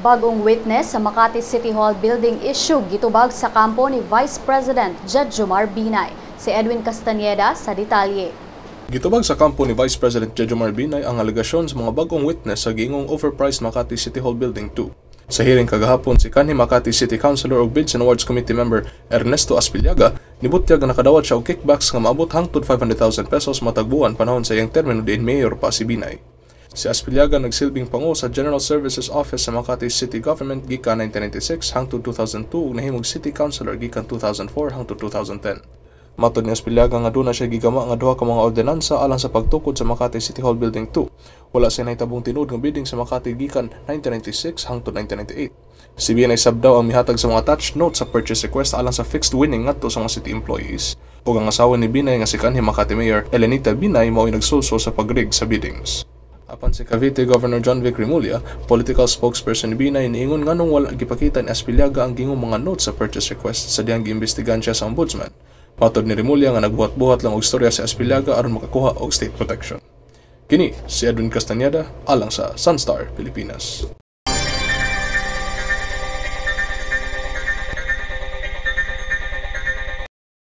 Bagong witness sa Makati City Hall building issue gitubag sa kampo ni Vice President Jejomar Binay. Si Edwin Castañeda sa detalye. Gitubag sa kampo ni Vice President Jejomar Binay ang alegasyon sa mga bagong witness sa giingong overpriced Makati City Hall Building 2. Sa hearing kagahapon, si kanhi Makati City Councilor ug Bids and Awards Committee member Ernesto Aspillaga nibutyag nga nakadawat siya og kickbacks nga maabot hangtod 500,000 pesos matag buwan panahon sa iyang termino diin mayor pa si Binay. Si Aspillaga nagsilbing pango sa General Services Office sa Makati City Government gikan 1996 hangtod 2002 ug nahimog City Councilor gikan 2004 hangtod 2010. Matod ni Aspillaga nga duna siya gigama nga duha ka mga ordinansa alang sa pagtukod sa Makati City Hall Building 2. Wala siya nahitabong tinuod nga bidding sa Makati gikan 1996 hangtod 1998. Si Binay sab daw ang mihatag sa mga attached notes sa purchase request alang sa fixed winning ngadto sa mga city employees. Ug ang asawa ni Binay nga si kanhi Makati Mayor Elenita Binay mao'y nagsulsol sa pagrig sa biddings. Apan si Cavite Governor Jonvic Remulla, political spokesperson ni Binay, niingon nganong wala gipakita ni Aspillaga ang giingong mga notes sa purchase request sa dihang giimbestigahan siya sa ombudsman. Matod ni Remulla nga nagbuhat-buhat lang og istorya si Aspillaga aron makakuha og state protection. Kini si Edwin Castañeda alang sa Sunstar Pilipinas.